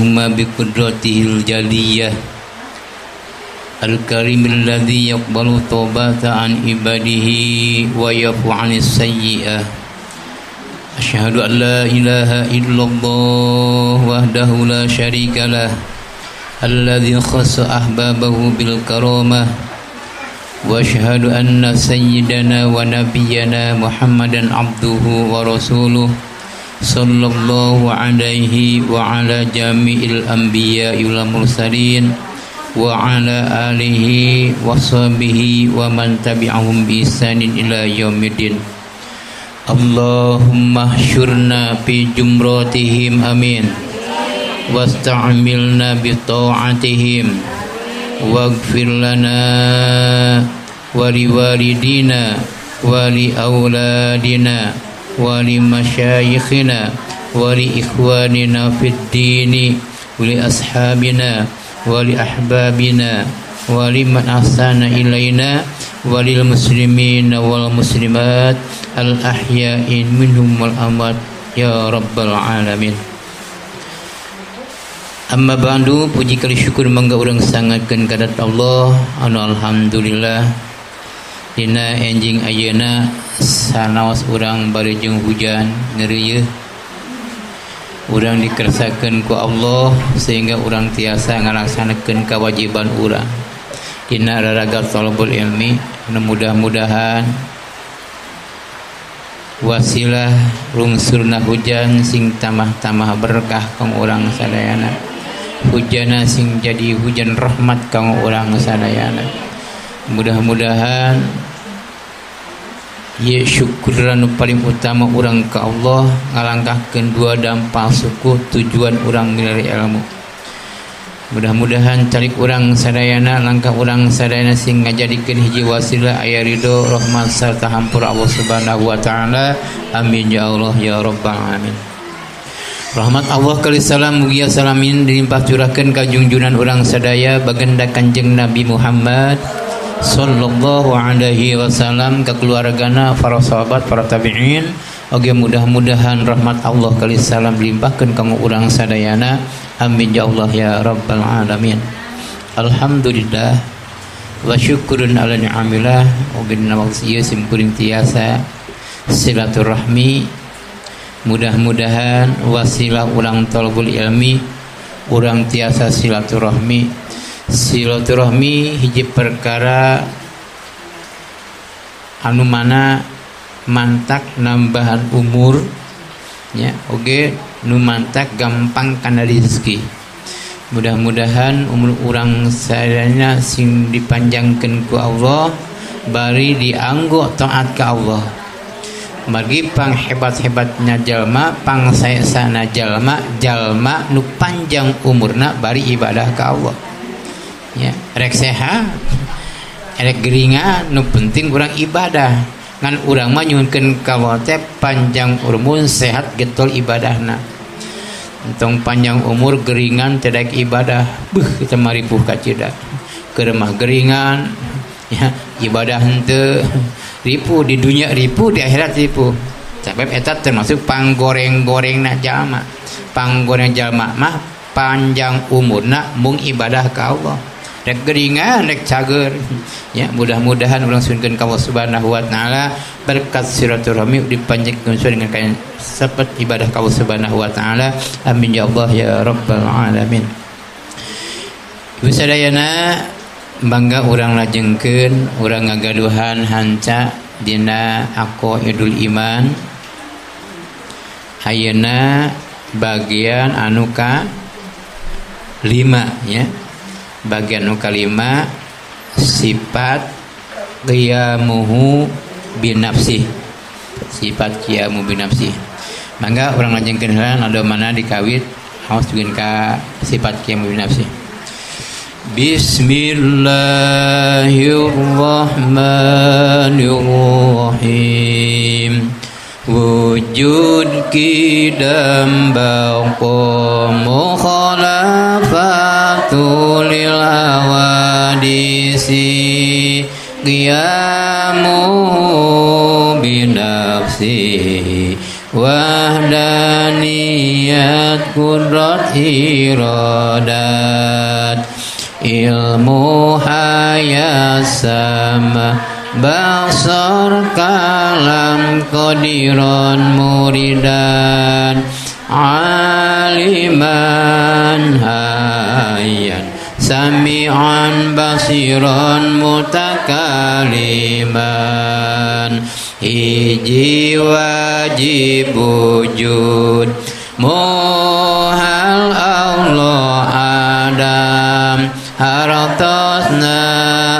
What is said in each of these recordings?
bainahuma bi qudratihil jaliyah al-karimil ladzi yaqbalu taubata an ibadihi wa yafu 'anis sayyi'ah. Asyhadu an la ilaha illallah wahdahu la syarika lah alladzi khassa ahbabahu bil karamah wa asyhadu anna sayyidana wa nabiyyana Muhammadan abduhu wa rasuluh sallallahu alaihi wa ala jami'il anbiya'i wal mursalin wa ala alihi wa sahbihi wa man tabi'ahum bi ihsanin ila yaumiddin. Allahumma hsyurna fi jumratihim amin wasta'milna bi ta'atihim waghfir lana wa liwalidina wa li auladina wa li masyayikhina wa li ikhwanina fid dini wa li ashabina wa li ahbabina wa liman ahsana ilaina wa lil muslimina wal muslimat al ahya'in minhum wal amwat ya rabbal alamin. Amma ba'du, puji kali syukur mangga urang sangatkeun ka Allah anu alhamdulillah dina enjing ayeuna sanaos urang bari jeung hujan ngeureuyeuh urang dikersakeun ku Allah sehingga urang tiasa ngalaksanakeun kewajiban urang dina raraga talabul ilmi. Mudah-mudahan wasilah lungsurna hujan sing tamah-tamah berkah kang urang sadayana, hujana sing jadi hujan rahmat kang urang sadayana. Mudah-mudahan ye syukur anu paling utama urang ka Allah ngalangkahkeun dua dampal suku tujuan urang milari ilmu. Mudah-mudahan calik urang sadayana langkah urang sadayana sing ngajadikeun hiji wasilah aya ridho rahmat sarta hampura Allah Subhanahu wa taala. Amin ya Allah ya rabbal alamin. Rahmat Allah kali salam mugia salamin dilimpah curahkeun ka junjunan urang sadaya bagenda Kanjeng Nabi Muhammad sallallahu alaihi wasallam ka keluargana, para sahabat, para tabi'in. Oge mudah-mudahan rahmat Allah kali salam dilimpahkeun ka urang sadayana. Amin ya Allah ya rabbal alamin. Alhamdulillah wa syukurun ala ni'amillah. Oge dina waktu ieu simkuring tiasa silaturahmi. Mudah-mudahan wasilah urang talabul ilmi urang tiasa silaturahmi. Silaturahmi hiji perkara anu mana mantak nambahan umur nya, oge nu mantak gampang kana rezeki. Mudah-mudahan umur urang sadayana sing dipanjangkeun ku Allah bari dianggo taat ka Allah. Margi pang hebat-hebatnya jalma, pang saesana jalma, jalma nu panjang umurna bari ibadah ka Allah. Ya, rek sehat, rek geringan, nu penting urang ibadah. Ngan urang mah nyuhunkeun ka Allah teh panjang umur sehat getol ibadahna. Entong panjang umur geringan teu daek ibadah, beuh kita mah ripuh kacida. Keur mah geringan, ya ibadah henteu. Ripuh di dunia, ripuh di akhirat ripuh. Sebab eta termasuk panggoreng-gorengna jalma. Panggoreng jalma mah panjang umurna mung ibadah ka Allah. Rek geringan, rek cager. Ya, mudah-mudahan urang suhunkeun ka Allah Subhanahu wa taala berkat silaturahmi dipanjangkeun dengan kaya sepet ibadah ka Allah Subhanahu wa taala. Amin ya Allah ya rabbal alamin. Ibu sadayana bangga urang lajengkeun urang ngagaduhan hanca dina aqaidul iman. Ayeuna bagian anu ka 5 ya. Bagian anu kalima sifat qiyamuhu binafsih. Sifat qiyamu binafsih. Mangga urang lajengkeun heula ada mana dikawit haos dugi ka sifat qiyamu binafsih. Bismillahirrahmanirrahim. Wujud kidam baqa mukhalafatu lil hawadisi qiyamu binafsi wahdaniyat kudrat iradat ilmu hayat sama basar kalam qadiran muridan aliman hayyan sami'an basiran mutakaliman hiji wajib wujud muhal Allah adam hartosna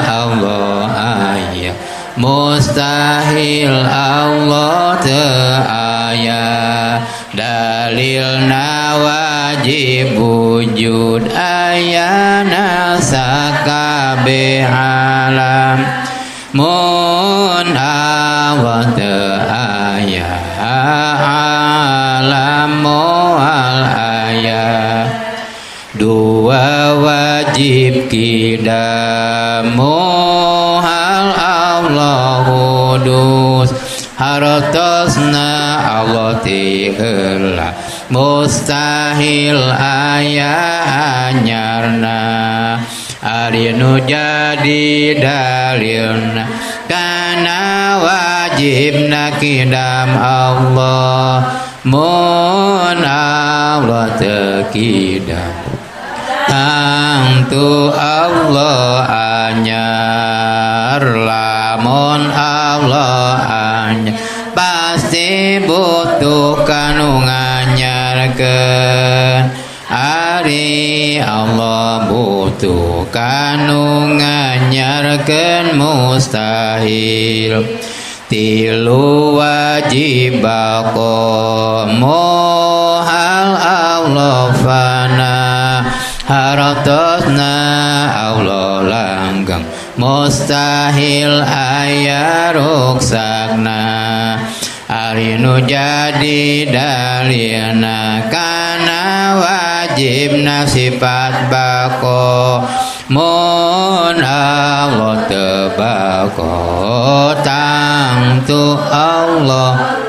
Allah aya mustahil Allah teu aya dalilna wajib wujud ayana sakabeh alam mun Allah teu aya alam moal aya dua wajib kidam muhal Allah kudus hartosna Allah ti heula mustahil aya anyarna ari nu jadi dalilna kana wajibna kidam Allah mun Allah teu kidam tangtu Allah anyar lamun Allah anyar pasti butuh kanu nganyarkeun ari Allah butuh kanu nganyarkeun mustahil tilu wajib baqa muhal Allah fana hartosna Allah langgeng mustahil aya ruksakna ari nu jadi dalilna kana wajibna sifat bako mun Allah teu bako tangtu Allah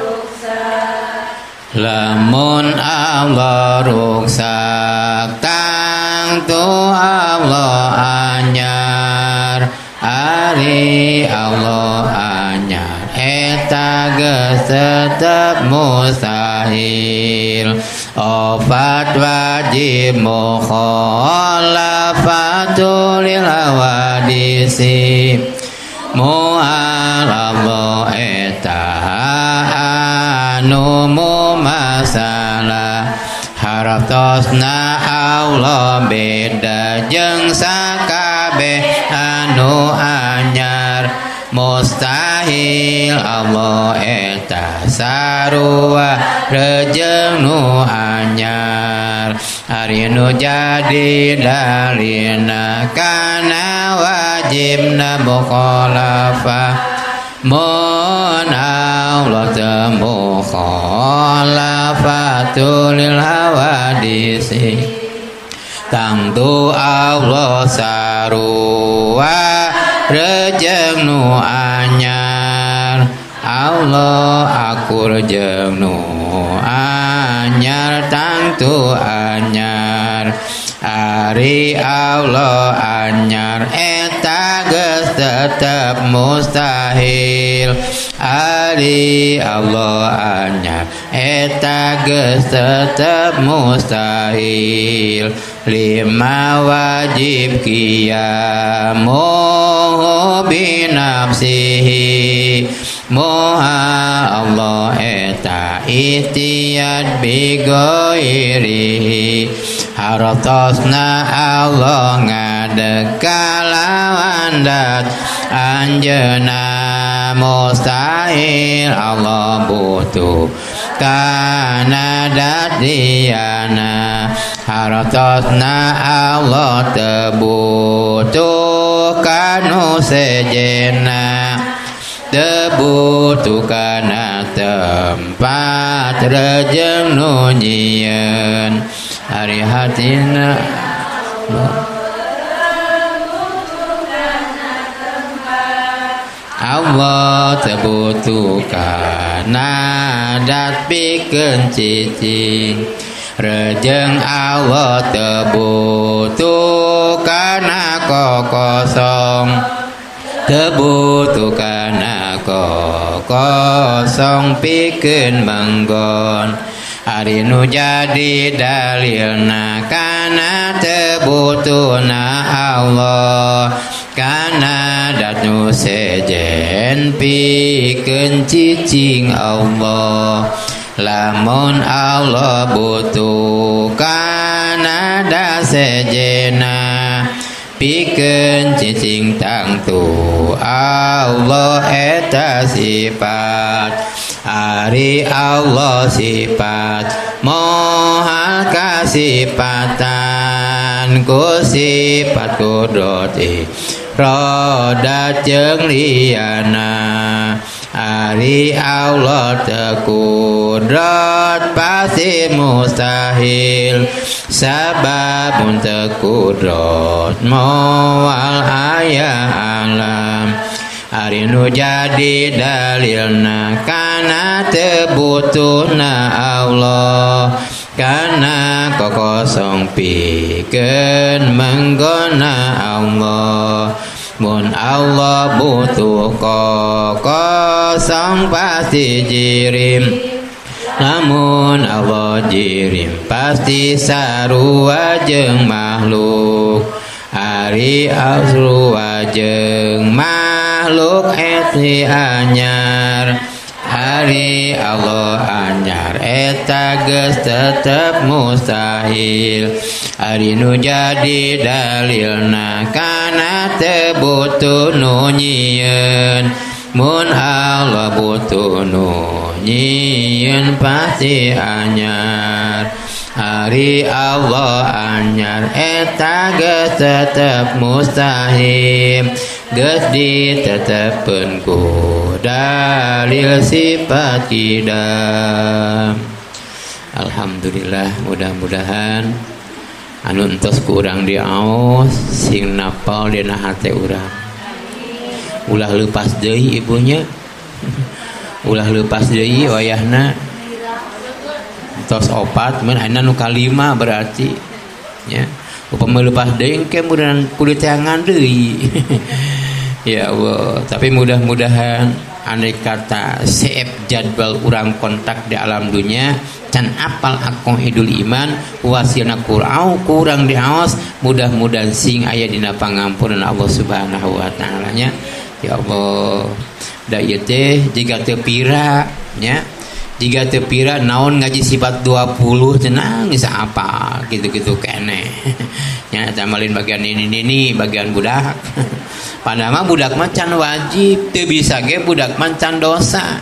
lamun Allah ruksak tangtu Allah anyar ari Allah anyar eta geus tetep mustahil opat wajib mukhalafatu lil hawadisi muhal Allah eta anu masalah hartosna Allah beda jeung sakabeh anu anyar mustahil Allah eta sarua rejeung nu anyar ari nu jadi dalilna kana wajibna mukhalafah mun Allah teu mukhalafatu lil hawadisi tangtu Allah sarua rejeng nu anyar Allah akur jeung nu anyar tangtu anyar ari Allah anyar eta geus tetep mustahil ari Allah anyar eta geus tetep mustahil lima wajib qiyamuhu binafsihi moha Allah eta ihtiyat bi ghairihi hartosna Allah ngadeg kalawan dat anjeunna mustahil Allah butuh kana dat diyana hartosna Allah teu butuh kanu sejenna teu butuh kana tempat rejeng nu nyieun ari hatina Allah teu butuh kana dat pikeun cicing Rejeng Allah teu butuh kana kokosong, teu butuh kana kokosong pikeun manggon. Ari nu jadi dalilna kana teu butuhna Allah, kana dat nu sejen pikeun cicing Allah. Lamun Allah butuh kana da sejena pikeun cicing tangtu Allah eta sifat. Ari Allah sifat moal kasifatan ku sifat kudrat iradat jeung liyana. Ari Allah teu kudrat pasti mustahil, sabab mun teu kudrat moal aya alam. Ari nu jadi dalilna kana teu butuhna Allah, kana kokosong pikeun manggona Allah. Mun Allah butuh kokosong pasti jirim, namun Allah jirim pasti sarua jeung makhluk. Ari sarua jeung makhluk eti anyar, ari Allah anyar eta geus tetep mustahil. Ari nu jadi dalilna kana teu butuh nu nyieun, mun Allah butuh nu nyieun pasti anyar. Ari Allah anyar eta geus tetep mustahil, geus ditetepkeun ku dalil sifat kidam. Alhamdulillah, mudah-mudahan anu entos ku urang diaos sing napal dina hate urang. Ulah leupas deui ibunya, ulah leupas deui wayahna. Tos opat mun ayeuna nu kalima berarti nya. Upama leupas deui engke mudahan kudu teangan deui. Ya Allah, tapi mudah-mudahan andai kata seep jadwal urang kontak di alam dunia can apal akong idul iman wasilna kurang kurang diaos, mudah-mudahan sing aya dina pangampunan Allah Subhanahu wa taala nya. Ya Allah, da ieu teh jiga teu pira nya, jiga teu pira naon ngaji sifat 20 cenah geus apa gitu-gitu keneh. Nya eta malin bagian ini bagian budak. Padahal mah budak mah can wajib, teu bisa ge budak mah can dosa.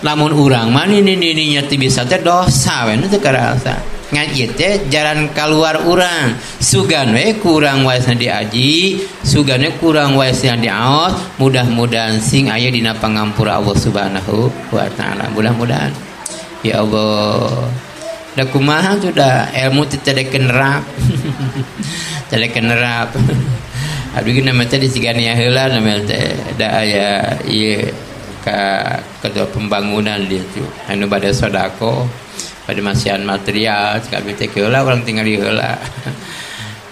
Lamun urang mah nini-nininya teu bisa teh dosa we teu karasa. Ngaji teh jalan keluar urang, sugan we kurang waesna diaji, sugan we kurang waesna diaos, mudah-mudahan sing aya dina pangampura Allah Subhanahu wa taala. Mudah-mudahan. Ya Allah. Da kumaha sudah ilmu teh teu nerap. Teu nerap. Abdi ge nama teh disigania heula nama teh da aya ieu ka ketua pembangunan dieu anu bade sodako pada masihan material kabeh teh heula urang tingali heula.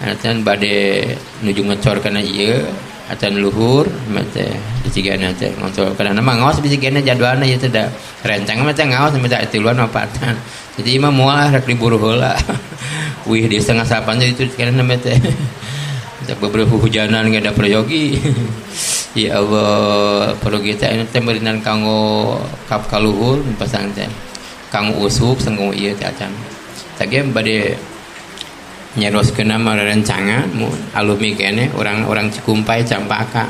Atan bade nuju ngecor kana ieu atan luhur mah teh dicigana teh ngontol kana mah ngaos dicigana jadwalna ieu teh da rencang mah teh ngaos sampe tiluan opatan. Jadi mah moal rek diburu heula. Wih di 7:30 itu kana mah teh. Beberapa hujanan nggak ada prayogi. Ya Allah, perlu kita ini teh meureunnan kanggo kap kaluhur pasang teh. Kanggo usuk sanggung ieu teh acan. Tage bade nyeroskeun mah rencangan alumni keneh orang-orang Cikumpai Campaka.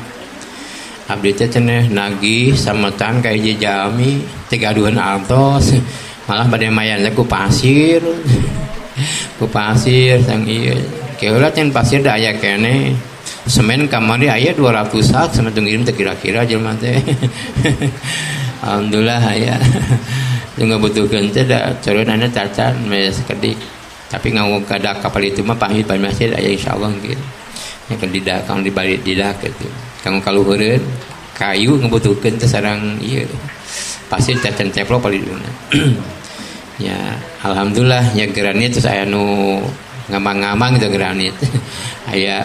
Abdi teh cenah nagih sametan ka hiji jalmi teh gaduhan artos, malah bade mayan teh ku pasir. Ku pasir sang ieu. Keula can pasir da aya keneh. Semen kamari aya 200 sak semen teu ngirim teh kira-kira jelema teh. Alhamdulillah aya. Nu ngabutuhkeun teh da ceureunana cacan meh sakedik. Tapi nganggo kada kapal itu mah pahit pan masjid aya insyaallah gitu. Nya kan didak kang dibalik didak gitu. Kanggo kaluhureun kayu ngabutuhkeun teh sareng ieu. Pasir cacan teplok paliduna. Ya alhamdulillah ya granit terus aya nu ngamang-ngamang gitu granit. Aya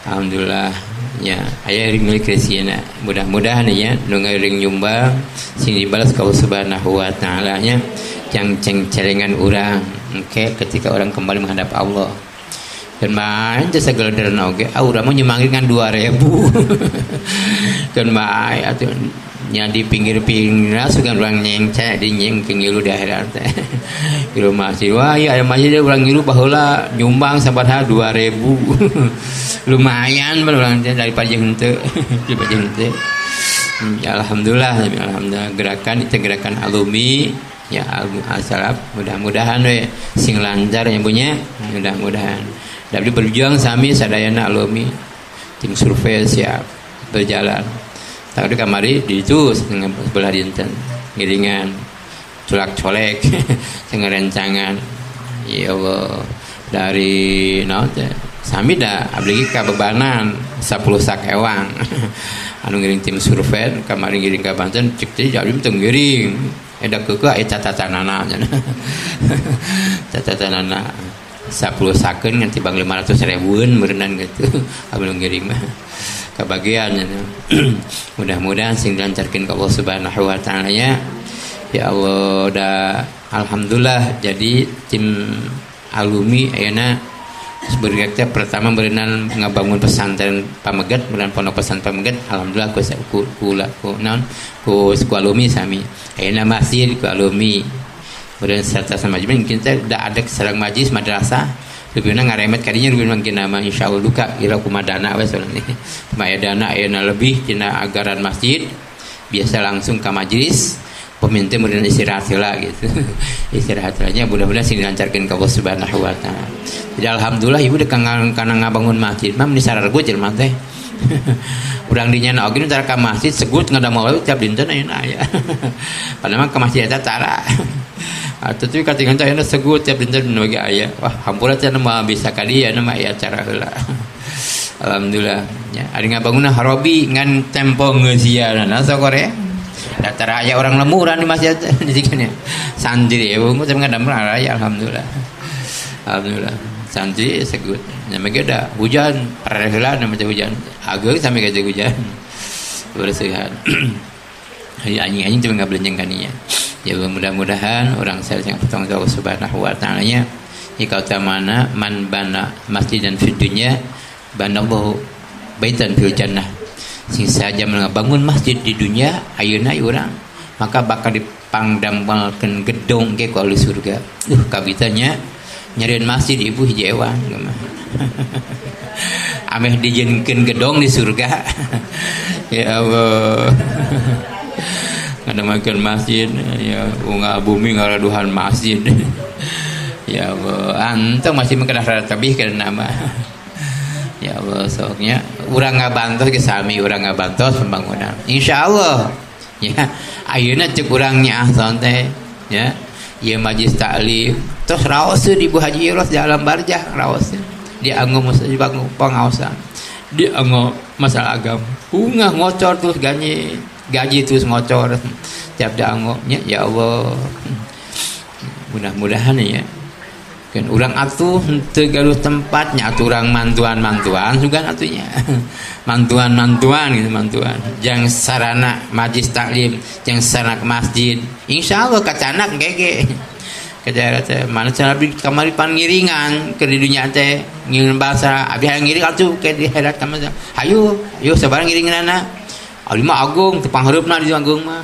alhamdulillah ya aya milik resina. Mudah-mudahan ya nu ngeuring nyumbang sing dibalas ka Allah Subhanahu wa taala nya jang ceng-celengan urang engke ketika orang kembali menghadap Allah. Dan main teh sagelederna oge urang mah nyumbang ngan 2000. Kan bae atuh nya di pinggir-pinggir sugan urang nyengce di nyeng ngilu di akhirat teh. Ngilu masjid wah ieu aya masjid urang ngilu baheula nyumbang sabaraha 2000. Lumayan urang teh daripada jeung henteu. Daripada jeung henteu. Ya, alhamdulillah, alhamdulillah gerakan itu gerakan alumni ya al-salaf mudah-mudahan we sing lancar nya punya mudah-mudahan. Abdi berjuang sami sadayana alumni tim survei siap berjalan. Tadi kamari di itu sebelah dinten ngiringan culak colek setengah rencangan ya Allah dari naon teh sami da abdi kabebanan 10 sak ewang anu ngiring tim survei kamari ngiring ka Banten cek teh abdi teu ngiring eta keukeuh aya catatanana catatanana 10 sakeun ngan tibang 500 ribuan meureunnan gitu abdi ngiring mah kebagian ya. Mudah-mudahan sing dilancarkeun ka Allah Subhanahu wa taala nya. Ya Allah da alhamdulillah jadi tim alumni ayeuna bergerak teh pertama berenang ngabangun pesantren Pameget, berenang pondok pesantren Pameget, alhamdulillah ku ku ku naon ku alumni sami. Ayeuna masjid ku alumni. Berenang serta sama majlis kita da ada sareng majlis madrasah lebihna ngaremet kadinya lebih mungkin nama insyaallah duka ira kumadana we soalna maya dana ayeuna lebih tina agaran masjid biasa langsung ka majlis pemimpin meureun istirahat heula gitu. Istirahat heula mudah-mudahan sing dilancarkeun ka Allah Subhanahu wa taala. Jadi alhamdulillah ibu deuk kana ngabangun masjid mah meni sarargo jelema teh. Urang dinya na oge tara ka masjid segut ngadamel we tiap dinten ayeuna aya. Padahal mah ka masjid eta tara. Atuh teh katingan teh ayeuna segut tiap dinten nu ge aya. Wah, hampura teh mah bisa ka dieu mah aya acara heula. Alhamdulillah nya ari ngabangunna harobi ngan tempo ngeusianana sok ya. Datar aya orang lemuran di masjid di santri ya bungu teh ngadamel aya alhamdulillah. Alhamdulillah santri segut. Nya mah da hujan heula na teh hujan. Ageung sampe ka hujan. Bersehat. Anjing-anjing teh ngablenjeng kaninya. Ya mudah-mudahan orang saya yang bertanggung jawab Subhanahu wa taala nya mana man bana masjidan fid dunya banallahu baitan fil jannah. Sing saja bangun masjid di dunia ayeuna urang maka bakal dipangdamelkeun gedong ge ku ahli surga. Kabitanya nyarieun masjid ibu hiji ewang. Ameh dijieunkeun gedong di surga. Ya Allah. Ngadamakeun masjid ya unga bumi ngaraduhan masjid. Ya Allah, antum masih mengkedah rada tebih kana nama. Ya Allah soknya urang ngabantos ge sami urang ngabantos pembangunan. Insyaallah. Ya, ayeuna ceuk urang nyaah teh ya. Ieu majlis taklim terus raos di Ibu Haji Ros di alam barjah raos. Dia anggo pengaosan. Dia anggo masalah agama. Ungah ngocor terus gaji terus ngocor tiap daangoknya ya Allah. Mudah-mudahan ya kan urang atuh henteu gaduh tempatnya atuh urang mantuan-mantuan sugan atuhnya mantuan-mantuan gitu mantuan jang sarana majlis taklim jang sarana ke masjid insyaallah kacanak gege kejar teh mana cara abdi kamari pangiringan ke di dunya teh ngiring bahasa abdi hayang ngiring atuh ke di akhirat mah hayu ayo sabarang ngiringanana abdi mah agung teu panghareupna di agung mah.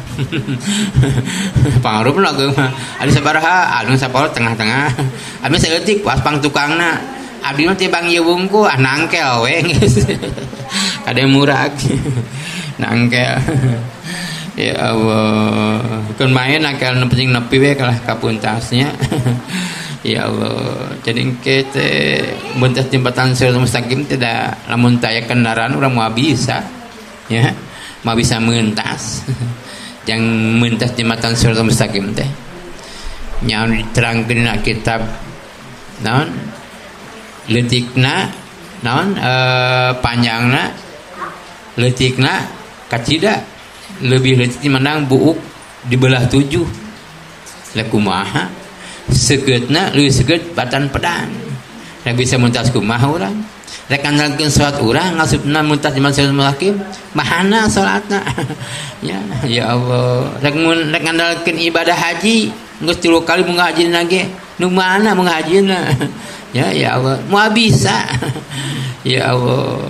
Panghareupna agung mah. Abdi sabaraha? Anu saparo tengah-tengah. Abdi saeutik pas pang tukangna. Abdi mah teh bang ieu wungku ah nangkel we geus. Kade murag. Nangkel. Ya Allah. Keun main nangkel nu penting nepi we kalah kapuntasnya. Ya Allah. Jadi engke teh mun teh jembatan Siratal Mustaqim teh da lamun taya kendaraan urang moal bisa. Ya. Mau bisa mentas yang mentas jembatan Siratal Mustaqim teh nya diterangkeun dina kitab naon leutikna naon panjangna leutikna kacida lebih leutik mandang buuk dibelah 7 lah kumaha Segeutna leuwih segeut batan pedang. Rek bisa muntas kumaha urang? Rek ngandalkeun salat urang ngasupna muntas di masjid mustaqim, mahana salatna. Ya, ya Allah. Rek mun rek ngandalkeun ibadah haji, geus 3 kali munggah hajina ge, nu mana munggah hajina? Ya, ya Allah, moal bisa. Ya Allah.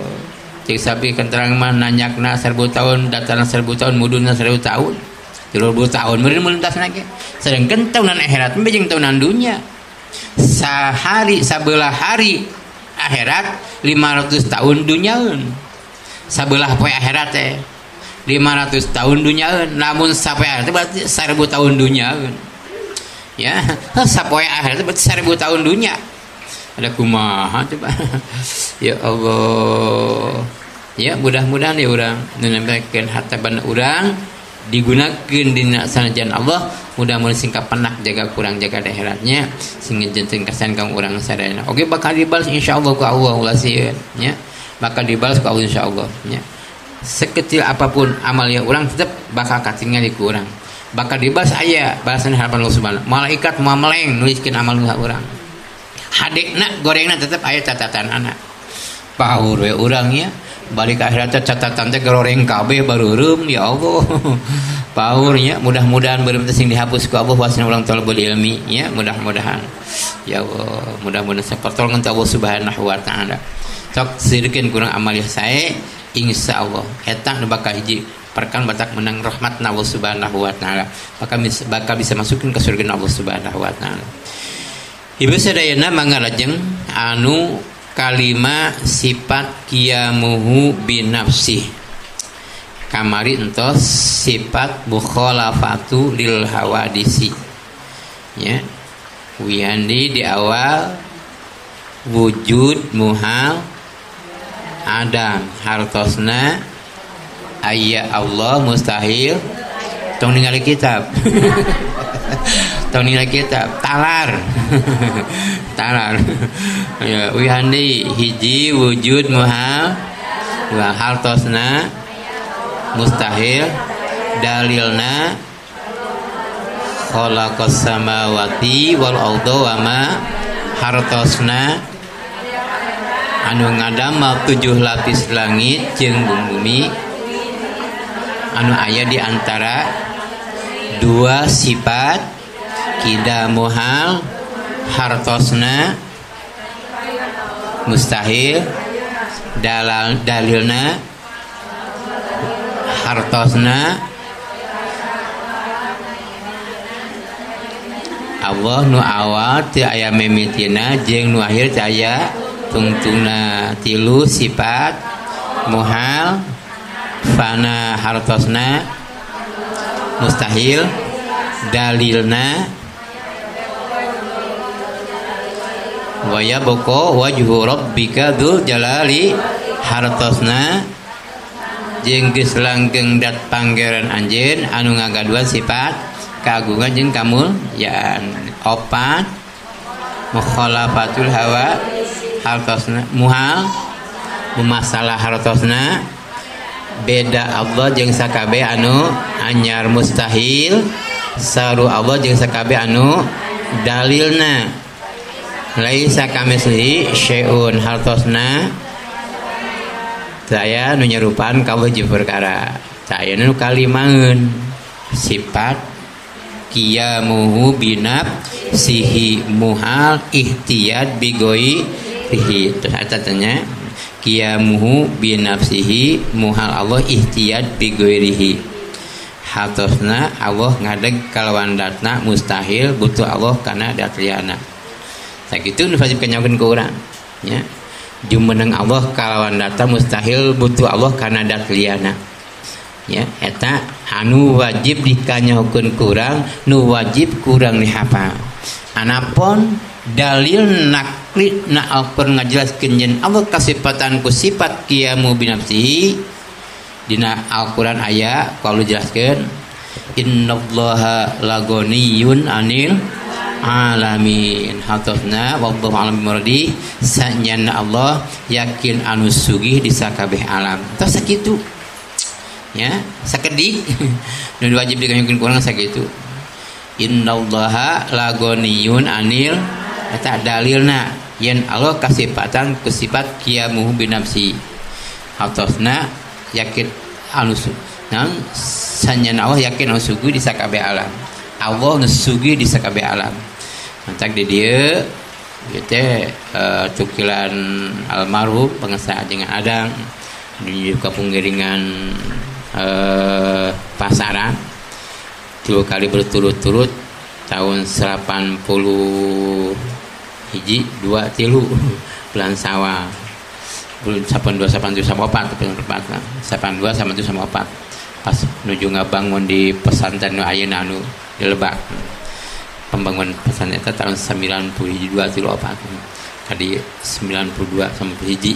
Cek sapi kenterang mah nanyakna 1000 tahun, datangna 1000 tahun, mudunna 1000 tahun. 30 tahun meureun melintasna ge. Sedangkan tahunan akhirat mah jeung tahunan dunya. Sahari sabelah hari akhirat 500 tahun dunyaeun. Sabelah poe akhirat teh 500 tahun dunyaeun. Lamun sapoe akhirat berarti 1000 tahun dunyaeun. Ya, sapoe akhirat berarti 1000 tahun dunya. Ada kumaha coba. Ya Allah. Ya, mudah-mudahan ya urang nu nempelkeun harta banda urang digunakeun dina sanajan Allah, mudah-mudahan singkap penak jaga kurang jaga akhiratnya sehingga janten kesan kang urang sadayana. Oke, bakal dibalas insyaallah ku Allah ulah sieun nya. Bakal dibalas ku Allah insyaallah nya. Sekecil apapun amal yang urang tetep bakal katingali ku urang. Bakal dibalas aya balasan harapan Allah Subhanahu. Malaikat moal meleng nuliskeun amal urang. Hadekna gorengna tetep aya catatan anak. Paur we urang nya. Balik akhirat catatan teh goreng kabeh bareureum ya Allah. Paurnya mudah-mudahan beureum teh sing dihapus ku Allah wasna urang talabul ilmi ya, mudah-mudahan. Ya Allah, mudah-mudahan pertolongan Allah Subhanahu wa taala. Sok sirikeun kurang amal sae insyaallah eta nu bakal hiji perkan batak menang rahmatna Allah Subhanahu wa taala. Bakal bisa masukin ke surga Allah Subhanahu wa taala. Ibu sadayana mangga lajeng anu kalima sifat qiyamuhu binafsih. Kamari entos sifat mukhalafatu lil hawadisi. Ya. Wihandi di awal wujud muhal adam hartosna aya Allah mustahil tong ningali kitab. Tong ningali kitab talar. Talar. Ya, wihandi hiji wujud muhal dua hartosna mustahil dalilna khalaqas samawati wal arda wa ma hartosna anu ngadamel 7 lapis langit jeung bumi anu aya di antara dua sifat kida muhal hartosna mustahil dalilna hartosna Allah nu awal teu aya mimitina jeung nu akhir teu aya tungtungna. Tilu sifat muhal fana hartosna mustahil dalilna wa yabqa wajhu rabbika dzul jalali hartosna jeung geus langgeng dat panggeran anjeun anu ngagaduhan sifat kagungan jeung kamulyaan. Opat mukhalafatul hawa hartosna muhal masalah hartosna beda Allah jeung sakabeh anu anyar mustahil saru Allah jeung sakabeh anu dalilna laisa kamitslihi syai'un hartosna saya nu nyerupaan ka hiji perkara saya nu kalimaeun sifat qiyamuhu binafsihi muhal ihtiyad bigoi rihi. Terus catatannya qiyamuhu binafsihi muhal Allah ihtiyad bigoirihi hartosna Allah ngadeg kalawan datna mustahil butuh Allah kana dat liyana. Sakitu nu wajib kanyakeun ku urang nya. Jumeneng Allah kalawan data mustahil butuh Allah kana dat liyana. Ya, eta anu wajib dikanyakeun ku urang, nu wajib kurang dihafal. Anapun dalil nakli na Al-Qur'an ngajelaskeun yen Allah kasipatan ku sifat qiyamu binafsihi dina Al-Qur'an aya kalau jelaskeun innallaha lagoniyun anil alamin hatosna wallahu alam muradi sanyana Allah yakin anu sugih di sakabeh alam. Tos sakitu ya sakedik nu wajib dikanyakeun ku urang sakitu. Innallaha lagoniyun anil eta dalilna yen Allah kasipatan ku sifat qiyamuhu binafsi. Hartosna yakin anu naon sanyana Allah yakin anu sugi di sakabeh alam. Allah nu sugi di sakabeh alam. Mantak di dieu ieu teh tukilan almarhum pangesa ajengan Adang di kapunggiringan pasaran 3 kali berturut-turut tahun 81 2 3 bulan Sawal bulan 82 87 84 82 87 84 pas nuju ngabangun di pesantren nu ayeuna anu di Lebak. Pembangunan pesantren eta tahun 92 34 kadi 92 sampai hiji.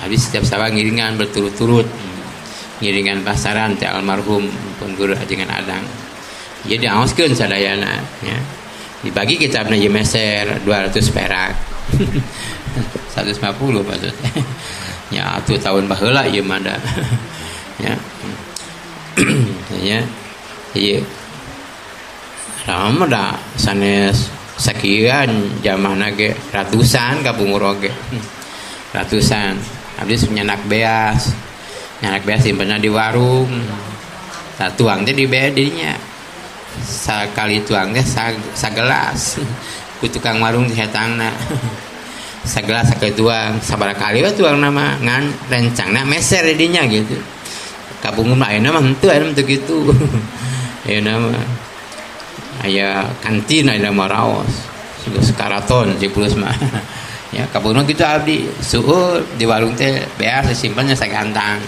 Habis setiap sawah ngiringan berturut-turut ngiringan pasaran teh almarhum pun guru ajengan Adang. Ieu diaoskeun sadayana nya. Dibagi kitabna ieu meser 200 perak. 150 maksudnya. Ya atuh tahun baheula ieu mah da. Ya. Ya. Ieu rame da sanes sakian jamahna ge ratusan kapungkur oge. Ratusan. Abdi nyanak beas. Nyanak beas simpenna di warung. Tah tuang teh di bea dirinya. Sakali tuang teh sagelas. Ku tukang warung dihetangna. Sagelas sakali tuang, sabaraha kali we tuang nama ngan rencangna meser di dinya gitu. Kapungkur mah ayeuna mah henteu, ayeuna mah teu kitu. Ayeuna mah aya kantin ayeuna mah raos. Geus karaton Cipuleus mah. Ya kapungkur kitu abdi suhur di warung teh beas disimpennya sagantang.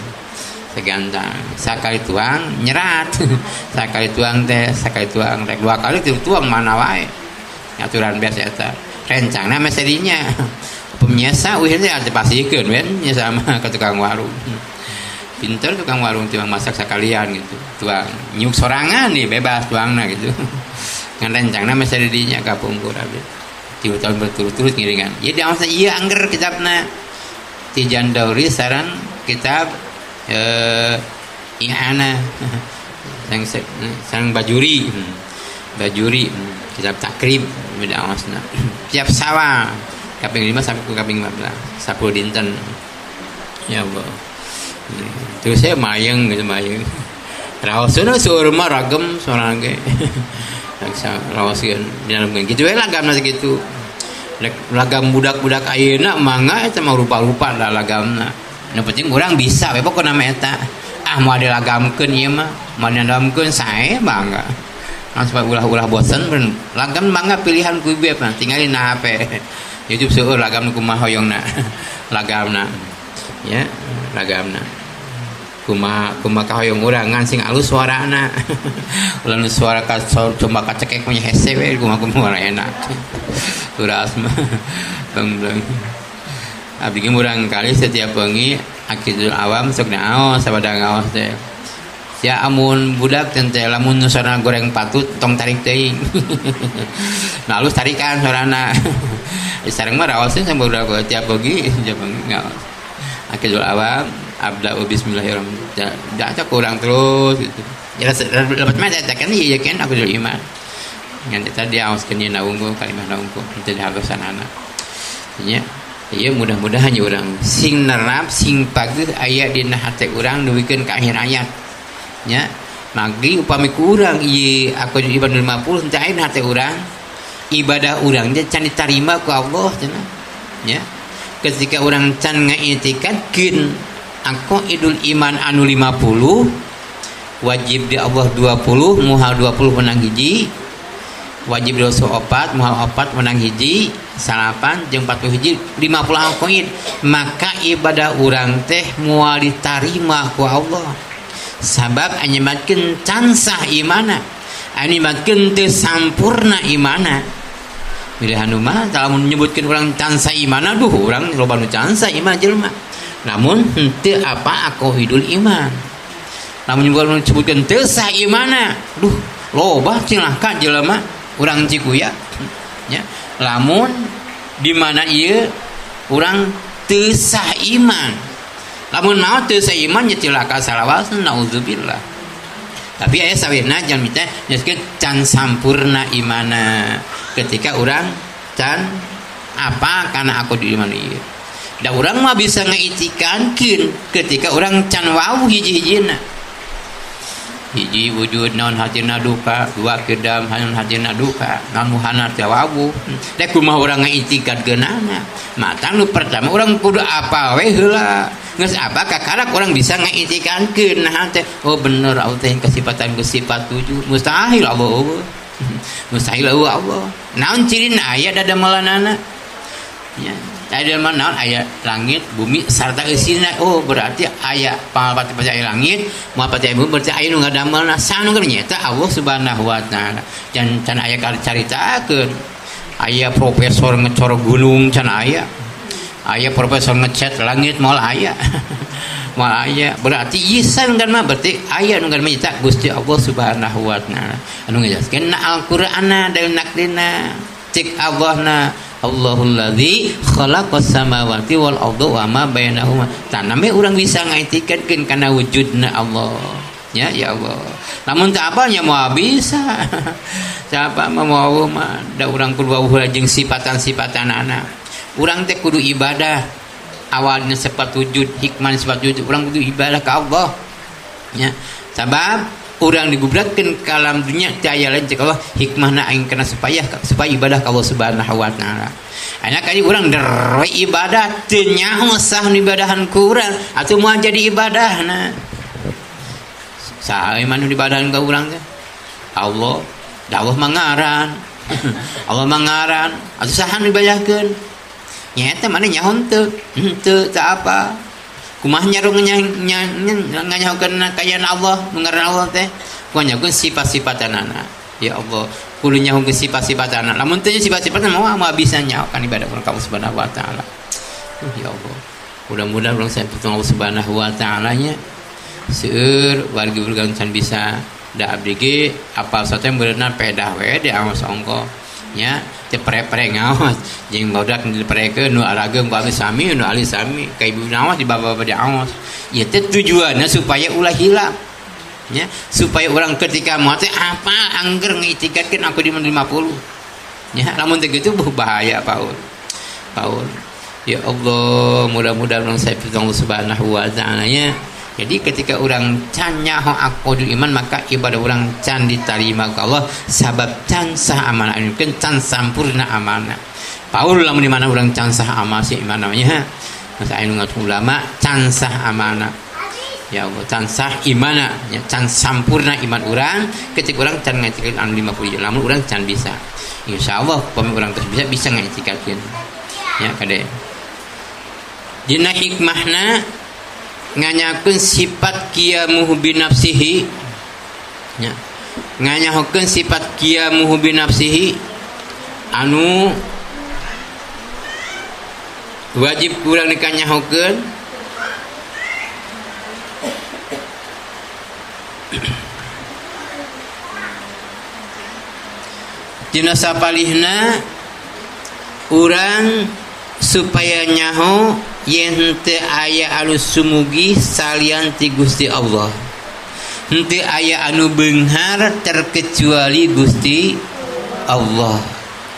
Segantang sakali tuang nyerat. Sakali tuang teh sakali tuang rek 2 kali tuang mana wae aturan beas eta rencangna meserinya penyesa uih teh pasikeun we nya sama ka tukang warung. Pinter tukang warung tuang masak sakalian gitu tuang nyuk sorangan nih bebas tuangna gitu ngan rencangna meserinya kapungkur abdi 3 tahun berturut-turut ngiringan. Ya diaosna ieu angger kitabna Tijan Dauri sareng kitab I'ana sang Bajuri Bajuri kitab Takrib beda awasna tiap sawah kaping 5 sampai kaping 15 10 dinten ya Allah. Terus saya mayeng gitu mayeng raosna seueur mah ragem sorang ge raoskeun dinalemkeun kitu we lagamna sakitu. Lagam budak-budak ayeuna mangga eta mah rupa-rupa da lagamna. Nu penting urang bisa we pokona mah eta. Ah moal dilagamkeun ieu mah, moal dilagamkeun sae mangga. Nah, supaya ulah-ulah bosen lagam mangga pilihan ku ieu mah tinggalin na HP. YouTube seueur lagam nu kumaha hoyongna. Lagamna. Ya, lagamna. Kumaha kumaha kahoyong urang ngan sing alus suarana. Ulah nu suara ka coba kacekek punya hese we kumaha kumaha enak. Uras mah bang-bang. Abdi ge murang kali setiap wengi akidul awam sok naos sabada ngaos teh. Ya amun budak teh lamun nu sorana goreng patut tong tarik teuing. Nah alus tarikan sorana. Sareng mah raosna sampe budak tiap wengi tiap wengi ngaos. Akidul awam abda'u bismillahirrahmanirrahim. Dak kurang terus gitu. Ya lepat mah teh kan ieu kan akidul iman. Ngan tadi aoskeun ieu naungku kalimah naungku teu dihagosan anak. Nya ieu mudah-mudahan ieu urang sing nerap sing pageuh aya dina hate urang duwikeun ka akhir hayat. Nya magi upami ku urang ieu aku ibadah 50 teu aya hate urang ibadah urang teh can ditarima ku Allah cenah. Nya ketika urang can ngaitikadkeun aku idul iman anu 50 wajib di Allah 20 muhal 20 menang hiji wajib dosa 4 muhal 4 menang hiji 9 jeung 40 hiji 50 aqoid maka ibadah urang teh moal ditarima ku Allah sabab anyebatkeun can sah imana anyebatkeun teu sampurna imana. Pilihan mah lamun menyebutkeun urang can sah imana duh urang loba nu can sah iman jelema namun henteu apa aqoidul iman lamun nyebutkeun teu sah imana duh loba cilaka jelema urang Cikuya nya lamun di mana ieu urang teu sah iman lamun mau teu sah iman nya cilaka salawasna naudzubillah. Tapi aya sawirna jalmi teh nyeskeun can sampurna imana. Ketika urang can apa kana aku di iman ieu. Da urang mah bisa ngaitikankeun ketika urang can wawuh hiji-hijina. Hiji wujud naon hatina duka, dua kedam naon hatina duka, naon muhana teh wawuh. Da kumaha urang ngaitikadkeunana? Matang nu pertama urang kudu apa we heula. Geus apa kakarak urang bisa ngaitikadkeun nah teh. Oh bener Allah teh kasipatan geus sifat wujud. Mustahil Allah eueuh. Mustahil eueuh Allah. Naon cirina aya dadamelanana? Ya. Aya naon aya langit, bumi sarta eusina. Oh berarti aya pangapati aya langit, mapati aya bumi berarti aya nu ngadamelna. Sanu keur nyaeta Allah Subhanahu wa taala. Can can aya caritakeun. Aya profesor ngecor gunung can aya. Aya profesor ngecat langit moal aya. Moal aya. Berarti ieu kan mah berarti aya nu nyaeta Gusti Allah Subhanahu wa taala. Anu ngajelaskeun na Al-Qur'anna dalil naklina cik Allahna Allahul ladzi khalaqas samawati wal arda wa ma bainahuma. Taname urang bisa ngaitikadkeun kana wujudna Allah. Ya ya Allah. Lamun teu apal nya moal bisa. Siapa mah moal mah da urang kudu wawuh jeung sifatan-sifatanana. Urang teh kudu ibadah. Awalnya sifat wujud, hikmah sifat wujud, urang kudu ibadah ka Allah. Ya. Sabab urang digubrakkeun ka alam dunya teu aya lain cek Allah hikmahna aing kana supaya ibadah ka Allah Subhanahu wa taala. Aya kali urang der ibadah teu nyaho sah nu ibadahan ku urang atuh moal jadi ibadahna. Saha iman nu ibadahan ka urang teh? Allah. Da Allah mangaran. Allah mangaran atuh saha nu ibadahkeun? Nya eta mana nyaho henteu? Henteu teu apa. Kumaha nyarung nganyahokeun kayaan Allah, nu ngaran Allah teh? Kumaha nyahokeun sifat-sifatanana. Ya Allah, kudu nyahokeun sifat-sifatanana. Lamun teu sifat-sifatna moal bisa nyahokan ibadah ka Allah Subhanahu wa taala. Ya Allah. Mudah-mudahan urang sampai Allah Subhanahu wa taala nya. Seueur wargi urang can bisa da abdi ge apal sate meureunna pedah we di awas ongko. Nya teu pre-pre ngaos jeung barudak diprekeun nu arageung ku abdi sami nu ali sami ka ibu ngaos di bapak-bapak di aos. Ieu teh tujuanna supaya ulah hilap. Nya supaya urang ketika maot teh apa angger ngitikadkeun aku di 50. Nya lamun teu kitu bahaya paur. Paur. Ya Allah, mudah-mudahan urang saya Allah Subhanahu wa taala nya. Jadi ketika orang can nyaho aqidul iman maka ibadah orang can diterima ku Allah sabab can sah amanah mungkin can sampurna amanah. Paul lamun di mana orang can sah amal si iman namanya. Masa anu ulama can sah amanah. Ya Allah can sah imana ya, can sampurna iman orang ketika orang can ngajikeun anu 50 lamun orang can bisa. Insyaallah pami urang terus bisa ngajikeun. Ya kade. Dina hikmahna nganyakeun sifat qiyamuhu binafsihi nya nganyakeun sifat qiyamuhu binafsihi anu wajib kurang dikanyahokeun dina sapalihna urang supaya nyaho yen henteu aya anu sumugi salian ti Gusti Allah. Henteu aya anu beunghar terkecuali Gusti Allah.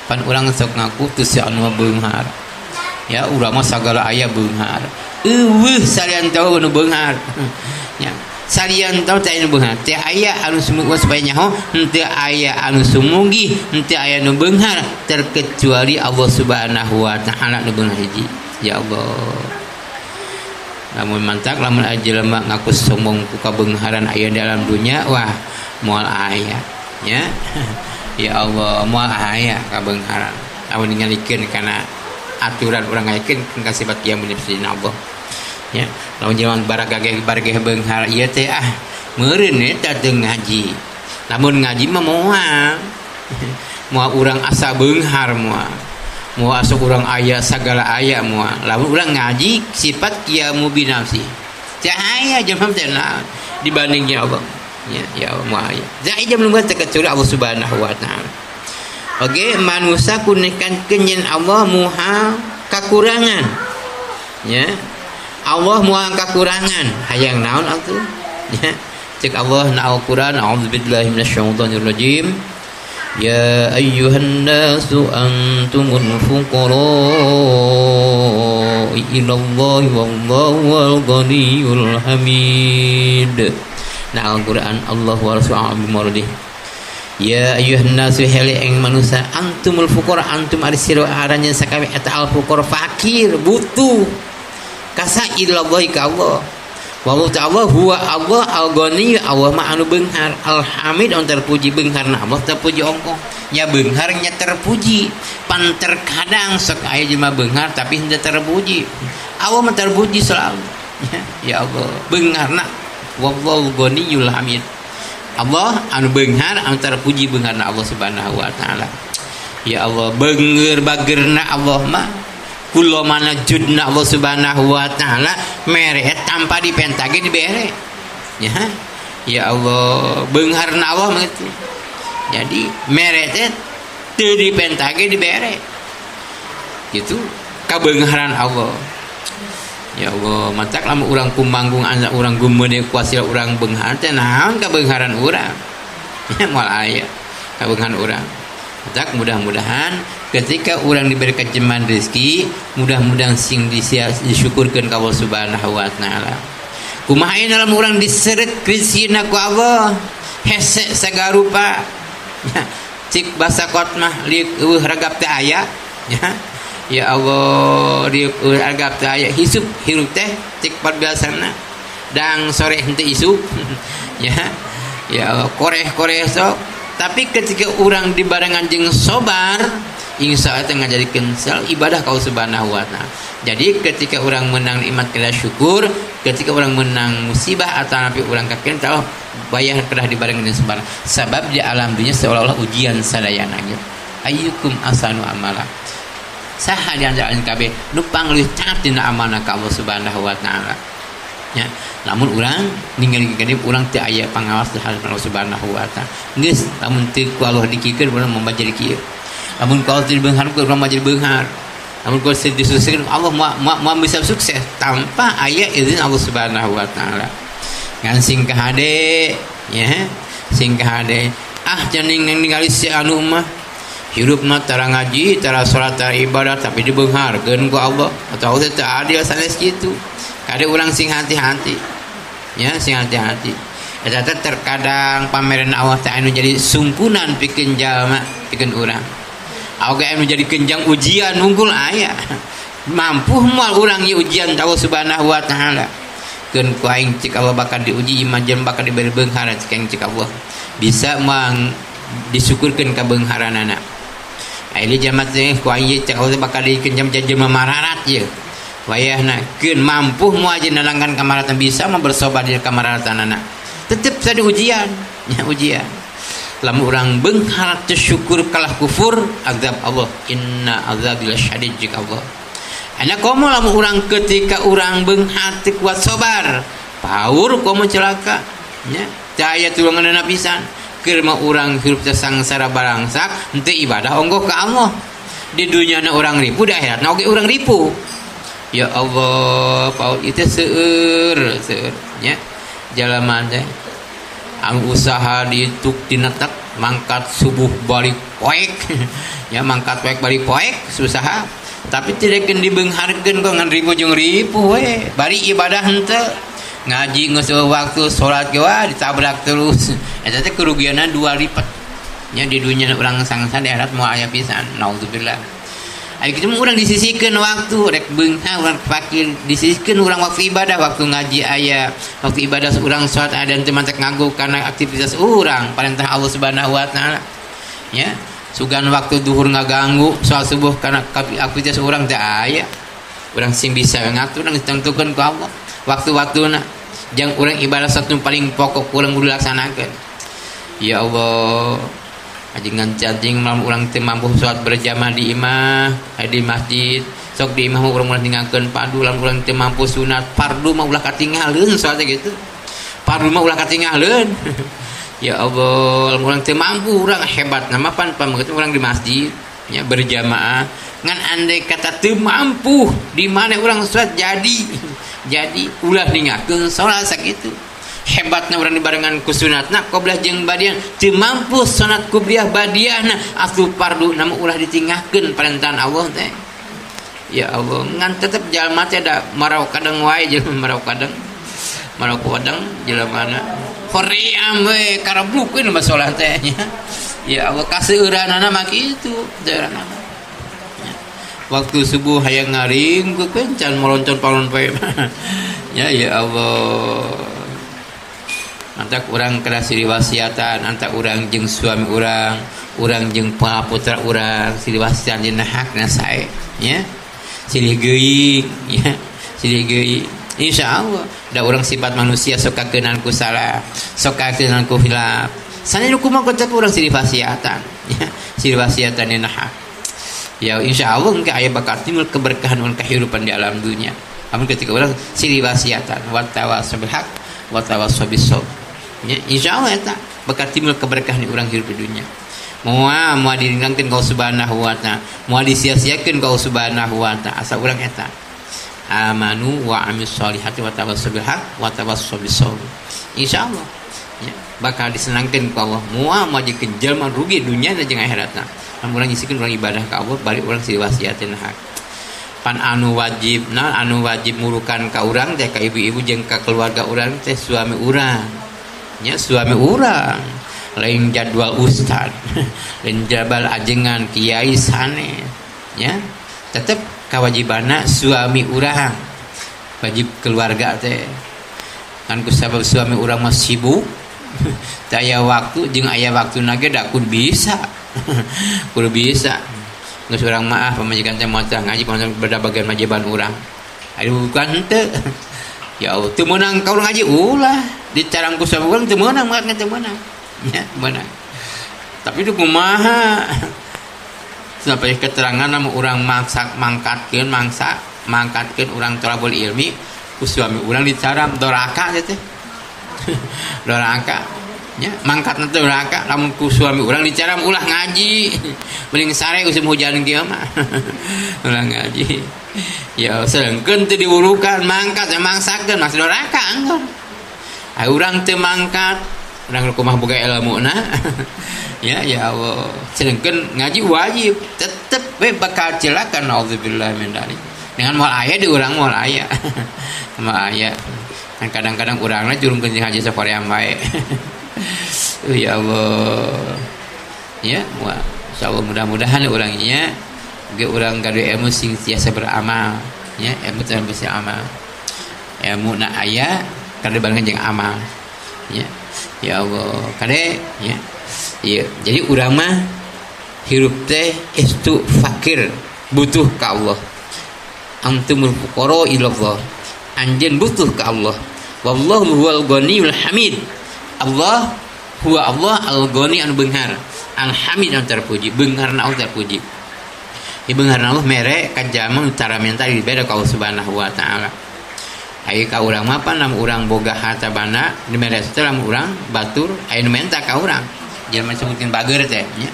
Pan urang sok ngaku teu si anu beunghar. Ya urang mah sagala aya beunghar. Eueuh salian teu anu beunghar. Ya, salian teu teh anu beunghar. Teu aya anu sumugi supaya nyaho henteu aya anu sumugi, henteu aya anu beunghar terkecuali Allah Subhanahu wa taala nu beunghar hiji. Ya Allah. Lamun mantak lamun jelema ngaku sombong ku kabeungharan aya dalam dunya wah moal aya nya. Ya Allah moal aya kabeungharan. Lamun ningalikeun kana aturan urang ngayakeun ka sifat kiamun Allah. Ya, lamun jelema baragage bargeh beunghar ieu teh ah meureun eta teu ngaji. Lamun ngaji mah moal. Moal urang asa beunghar moal. Moal asup urang aya sagala aya moal. Lamun urang ngaji sifat qiyamu binafsi. Teu aya jelema teh naon dibandingnya Allah. Ya, ya Allah moal aya. Teu aya jelema terkecuali Allah Subhanahu wa taala. Oke, manusia kunekan kenyen Allah muhal kakurangan. Ya. Allah muhal kakurangan. Hayang naon atuh? Ya. Cek Allah na Al-Qur'an, a'udzubillahi minasyaitonirrajim. Ya ayyuhan nasu antumul fuqara ilallahi wallahu al-ghaniyyul hamid. Na Al-Qur'an Allah wa rasuluhu bimardih. Ya ayyuhan nasu heli ing manusia antumul fuqara antum ari sira aranjeun sakabeh eta al fuqara fakir butuh kasa ilallahi ka Allah. Wallahu ta'ala huwa Allah al-ghani Allah mah anu beunghar al-hamid anu terpuji beungharna Allah terpuji ongkoh nya beunghar nya terpuji pan terkadang sok aya jelema beunghar tapi henteu terpuji Allah mah terpuji selalu ya Allah beungharna wallahu ghaniyul hamid Allah anu beunghar anu terpuji beungharna Allah Subhanahu wa taala ya Allah beungeur bagerna Allah mah kula mana judna Allah Subhanahu wa taala mere tanpa dipentage dibere ya ya Allah beungharna Allah mah kitu jadi mere teh teu dipentage dibere gitu kabeungharan Allah ya Allah matak lamun urang kumanggung anak urang gumede kuasira urang beunghar teh naon kabeungharan urang ya moal aya kabeungharan urang. Tak mudah-mudahan ketika orang diberi kejeman rezeki mudah-mudahan sing disyukurkeun ka Allah Subhanahu wa taala. Kumaha ayeuna lamun urang diseret rezekina ku Allah hese sagarupa cik basa kot mah liuk eueuh ragap teh aya ya. Ya Allah liuk eueuh ragap teh aya hisup hirup teh cik parbiasana dang sore henteu isup ya. Ya Allah koreh-koreh sok. Tapi ketika orang dibarengan jeung sobar, insya Allah teh ngajadikeun ibadah ka Allah Subhanahu wa taala. Jadi ketika orang menang nikmat kedah syukur, ketika orang menang musibah atau napi orang kakeun tah bayar kedah dibarengan jeung sabar. Sabab di alam dunya seolah-olah ujian sadayana ge. Ayyukum ahsanu amala. Saha di antara kabeh nu pangleuwih taat dina amalna ka Allah Subhanahu wa taala. Ya, lamun urang ningali gede urang teu aya pangawas terhadap Allah Subhanahu wa taala. Geus lamun teu ku Allah dikikeun urang moal jadi kieu. Lamun ku Allah teu beunghar urang moal jadi beunghar. Lamun ku disukseskeun Allah moal bisa sukses tanpa aya izin Allah Subhanahu wa taala. Ngan sing kahade ya, sing kahade ah janing ningali si anu mah hirup mah tara ngaji, tara salat, tara ibadah tapi dibeungharkeun ku Allah. Atau teu adil sanes kitu. Kade urang sing hati-hati. Ya, sing hati-hati. Eta teh terkadang pameran Allah teh anu jadi sungkunan pikeun jalma, pikeun urang. Oge anu jadi kenjang ujian unggul aya. Mampu moal urang ieu ujian Allah Subhanahu wa taala. Keun ku aing cik Allah bakal diuji ieu mah bakal diberi beunghar cik aing cik Allah. Bisa mang disyukurkeun ka beungharanana. Aya jalma teh ku aing cik Allah bakal dikenjam jelema mararat ieu. Wayahna keun mampu moal nalangkan kamaratan bisa mah bersobar di kamaratan anak. Tetep tadi ujian, ya ujian. Lamun urang beunghar teu syukur kalah kufur, azab Allah. Inna azabil syadid jika Allah. Ana komo lamun urang ketika urang beunghar teu kuat sabar, paur komo celaka, nya. Teu aya tulunganna pisan. Keur mah urang hirup teh sangsara barangsak, henteu ibadah onggoh ka Allah. Di dunyana urang ripu, di akhiratna oge urang ripu. Ya Allah, paul itu seueur, seueur nya. Jalma teh anu usaha dituk dinetek mangkat subuh balik poek. Ya mangkat poek balik poek usaha, tapi tidak keun dibeungharkeun kok ngan ribu jeung ribu we. Bari ibadah henteu. Ngaji geus waktu salat ge wah ditabrak terus. Eta teh kerugianna dua lipat. Nya di dunya urang sangsara di akhirat moal aya pisan. Naudzubillah. Ayo kita urang disisihkeun waktu rek beunghar urang fakir disisihkeun urang waktu ibadah waktu ngaji aya waktu ibadah urang salat aya dan teu mantek nganggo kana aktivitas urang perintah Allah Subhanahu wa taala ya sugan waktu duhur ngaganggu salat subuh kana aktivitas urang teh aya urang sing bisa ngatur urang ditentukeun ku Allah waktu-waktuna jang urang ibadah satu paling pokok urang kudu laksanakeun ya Allah. Ajengan cacing malam urang teu mampu salat berjamaah di imah, di masjid. Sok di imah urang ulah ninggalkeun fardu, lamun urang teu mampu sunat fardu mah ulah katinggaleun salat gitu. Fardu mah ulah katinggaleun. Ya Allah, lamun urang teu mampu urang hebat nama pan pameukeun urang di masjid nya berjamaah. Ngan andai kata teu mampu di mana urang salat jadi. Jadi ulah ninggalkeun salat sakitu. Hebatna urang dibarengan ku sunatna qobliyah jeung badiah teu mampu sunat qobliyah badiahna atuh fardu na mah ulah ditingahkeun perintah Allah teh. Ya Allah, ngan tetep jalma teh da marau kadang wae jelema marau kadang. Marau kadang jelema na hoream we karablukeun mah salat teh nya. Ya Allah kaseueuranana mah kitu, seueuranana. Waktu subuh hayang ngaring keun can moloncon palon poe. Ya ya Allah. Antak urang kedah silih wasiatan, antak urang jeung suami urang, urang jeung putra urang silih wasiatan dina hakna sae nya. Silih geuing ya, silih geuing. Insyaallah da urang sifat manusia sok kakeunaan ku salah, sok kakeunaan ku hilap. Sane nu kumaha kocap urang silih wasiatan ya, silih wasiatan dina hak. Ya insyaallah engke aya bakal timbul keberkahan dan kehidupan di alam dunia. Amun ketika urang silih wasiatan wa tawassaw bil haq wa tawassaw bis sabr. Ya insyaallah eta bakal timbul keberkahan di urang hidup di dunia. Moal moal diringgangkeun ka Allah Subhanahu wa taala, moal disia-siakeun ka Allah Subhanahu wa taala asa urang eta. Amanu wa amilus solihati wa tawassaw bil haq wa tawassaw bis sabr. Insyaallah ya, bakal disenangkeun ku Allah. Moal moal jikeun jelema rugi dunya jeung akhiratna. Lamun urang nyisikeun urang ibadah ka Allah bari urang silih wasiatin hak. Pan anu wajib, nah anu wajib murukan ka urang teh ka ibu-ibu jeung ka keluarga urang teh suami urang. Nya suami urang. Lain jadwal ustad, lain jadwal ajengan kiai sane, ya tetep kewajibanna suami urang, wajib keluarga teh. Kan kusabab suami urang mah sibuk, teu aya waktu jeung aya waktuna ge da kudu bisa, kudu bisa. Geus urang maaf pamajikan teh moal ngaji pamajikan beda bagian majiban urang. Aduh bukan henteu. Ya Allah, teu meunang ka urang ngaji ulah, dicarang ku suami urang teu meunang mah teu meunang. Ya, benar. Tapi itu kumaha? Sampai keterangan nama urang maksa mangkatkeun mangsa, mangkatkeun urang tolabul ilmi ku suami urang dicaram doraka teh. Doraka. Nya, mangkatna teh doraka lamun ku suami urang dicaram ulah ngaji. Mending sare usum hujan kieu mah. Ulah ngaji. Ya sedengkeun teu diwurukan mangkat mangsakeun masih doraka anggur. Ai urang teu mangkat urang kumaha boga ilmuna. Ya ya Allah, sedengkeun ngaji wajib tetep we bakal cilaka naudzubillah min dzalik. Dengan moal aya di urang moal aya. Moal aya. Kan kadang-kadang urangna jurungkeun jeung haji sakoream wae. Ya Allah. Ya, insyaallah mudah-mudahan urangnya ge urang gaduh ilmu sing tiasa beramal, ya, ilmu teh bisa amal. Ilmu na aya kada barengan jeung amal. Ya. Ya Allah, kade ya. Ya, jadi urang mah hirup teh estu fakir, butuh ka Allah. Antumul fuqara ilallah. Anjeun butuh ka Allah. Wallahu huwal ghaniyul hamid. Allah huwa Allah al-ghani anu beunghar, al-hamid anu terpuji, beungharna Allah terpuji. Di beungharna Allah mere ka jalma nu tara menta dibere ka Allah Subhanahu wa taala. Aya ka urang mah pan lamun urang boga harta banda dimere teh lamun urang batur aya nu menta ka urang. Jelema sebutkeun bager teh nya.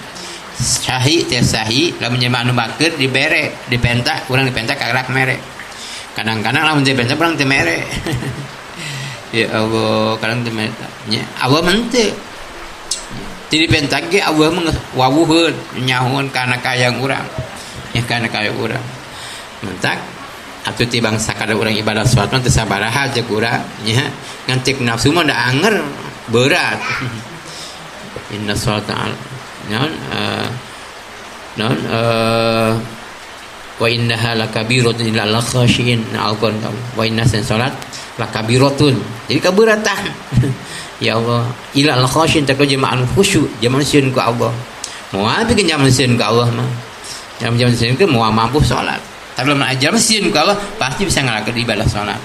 Sahi teh sahi lamun jelema anu bager dibere, dipenta urang dipenta kagerak mere. Kadang-kadang lamun dipenta urang teu mere. Ya Allah, kadang teu mere nya. Allah mah teu. Teu dipenta ge Allah mah wawuheun nyahoeun kana kayang urang. Ya kana kayang urang. Mentak atuh ti bangsa kada urang ibadah salat mah teu sabaraha jeung urang nya. Ngan cek nafsu mah da anger berat. Inna salata non non wa innaha lakabiratun illa al khashiin al-Qur'an wa inna salat lakabiratun jadi kaberatan. Ya Allah illa al khashiin tak jamaah khusyu jamaah sieun ku Allah moal pikeun jamaah sieun ku Allah mah jamaah sieun ku moal mampu salat tapi lamun ajar sieun ku Allah pasti bisa ngalakukeun ibadah salat.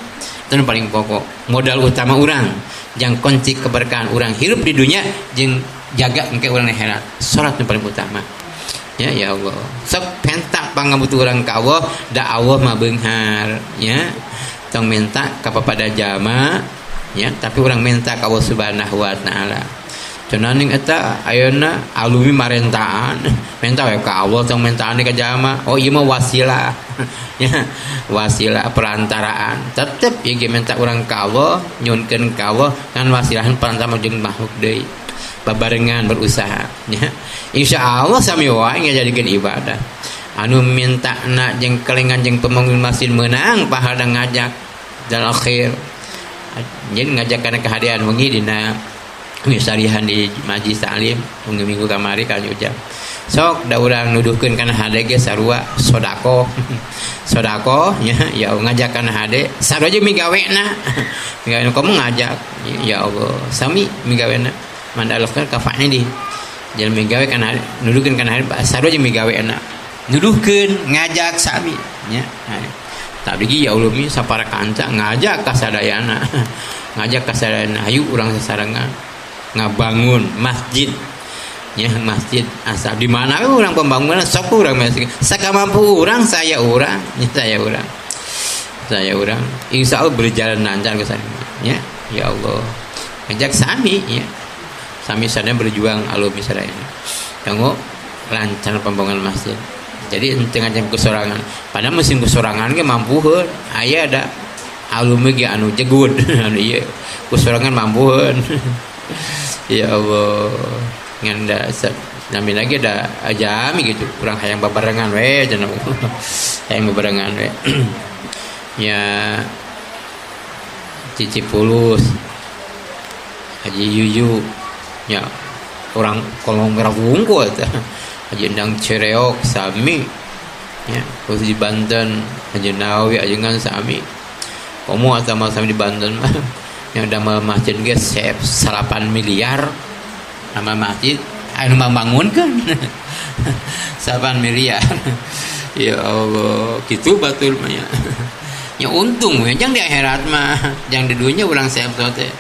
Itu paling pokok modal utama urang jang kunci keberkahan urang hirup di dunia jeung jaga engke urang akhirat. Salat nu paling utama. Ya ya Allah. Sok penta pangabutuh urang ka Allah, da Allah mah beunghar ya. Tong minta ka papada jalma ya, tapi urang minta ka Allah Subhanahu wa taala. Cenah ning eta ayeuna alumi marentaan, minta we ka Allah tong mintaan ka jalma. Oh ieu mah wasilah. Ya wasilah perantaraan tetep ieu ge minta urang ka Allah, nyuhunkeun ka Allah kan wasilahan perantara jeung makhluk deui. Babarengan berusaha ya. Insyaallah sami wae ngajadikeun ibadah. Anu minta na jeung kelengan jeung pembangun masjid meunang pahala ngajak dan akhir. Jadi ngajak kana kehadiran wengi dina misalihan di majlis taklim minggu minggu kamari kali ujang. Sok da urang nuduhkeun kana hade ge sarua sedekah. Sedekah nya ya ngajak kana hade sarua jeung migawena. Migawena kamu ngajak ya Allah sami migawena mandalofkan kafa'na di. Jalan migawe kana hade nuduhkeun kana hade sarua jeung migawena. Nuduhkeun ngajak sami nya. Tadi ya Allah mi sapara kanca ngajak ka sadayana. Ngajak ka sadayana hayu urang sasarengan ngabangun masjid. Ya masjid asal di mana orang pembangunan sok urang masjid sakamampu urang saya urang ya, saya urang saya urang insyaallah berjalan lancar ke sana ya ya Allah ngajak sami ya sami sadaya berjuang alumni sadayana kanggo lancar pembangunan masjid. Jadi henteu ngajak kesorangan pada musim kesorangan ge mampuheun aya da alumni ge anu jegud anu ieu kesorangan mampuheun. Ya Allah ngan da nami lagi da ajami gitu kurang hayang babarengan we cenah hayang babarengan we. Ya Cici Pulus Haji Yuyu ya orang kolong merah wungkul teh Haji Endang Cireok sami ya khusus di Banten Haji Nawawi ajengan sami komo sama sami di Banten mah yang damel masjid ge 8 miliar nama masjid anu mambangunkeun 8 miliar. Ya Allah kitu batur mah ya. Ya untung we jang di akhirat mah jang di dunya urang seep teh